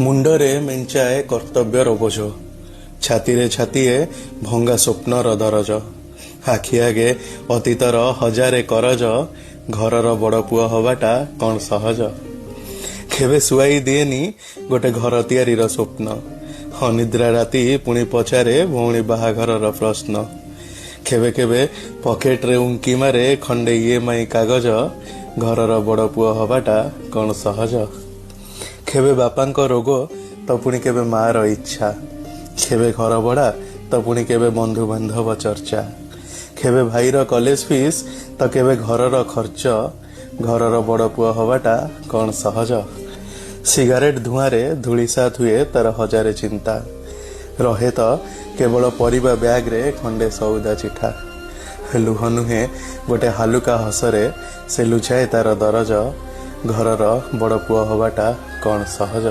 ମୁଣ୍ଡରେ ମେଞ୍ଚାଏ କର୍ତ୍ତବ୍ୟର ବୋଝ, ଛାତିରେ ଛାତିଏ ଭଙ୍ଗା ସ୍ୱପ୍ନର ଦରଜ, ଆଖି ଆଗେ ଅତୀତର ହଜାରେ କରଜ। ଘରର ବଡ଼ ପୁଅ ହବାଟା କ'ଣ ସହଜ? କେବେ ଶୁଆଇ ଦିଏନି ଗୋଟେ ଘର ତିଆରିର ସ୍ୱପ୍ନ। ଅନିଦ୍ରା ରାତି ପୁଣି ପଚାରେ ଭଉଣୀ ବାହାଘରର ପ୍ରଶ୍ନ। କେବେ କେବେ ପକେଟରେ ଉଙ୍କି ମାରେ ଖଣ୍ଡେ ଇଏମ୍ଆଇ କାଗଜ। ଘରର ବଡ଼ ପୁଅ ହବାଟା କ'ଣ ସହଜ? କେବେ ବାପାଙ୍କ ରୋଗ ତ ପୁଣି କେବେ ମାର ଇଚ୍ଛା, କେବେ ଘର ଭଡ଼ା ତ ପୁଣି କେବେ ବନ୍ଧୁବାନ୍ଧବ ଚର୍ଚ୍ଚା, କେବେ ଭାଇର କଲେଜ ଫିସ୍ ତ କେବେ ଘରର ଖର୍ଚ୍ଚ। ଘରର ବଡ଼ ପୁଅ ହବାଟା କ'ଣ ସହଜ? ସିଗାରେଟ ଧୂଆଁରେ ଧୂଳିସାତ ହୁଏ ତାର ହଜାରେ ଚିନ୍ତା। ରହେ ତ କେବଳ ପରିବା ବ୍ୟାଗରେ ଖଣ୍ଡେ ସଉଦା ଚିଠା। ଲୁହ ନୁହେଁ, ଗୋଟେ ହାଲୁକା ହସରେ ସେ ଲୁଚାଏ ତାର ଦରଜ। ଘରର ବଡ଼ ପୁଅ ହବାଟା କ'ଣ ସହଜ?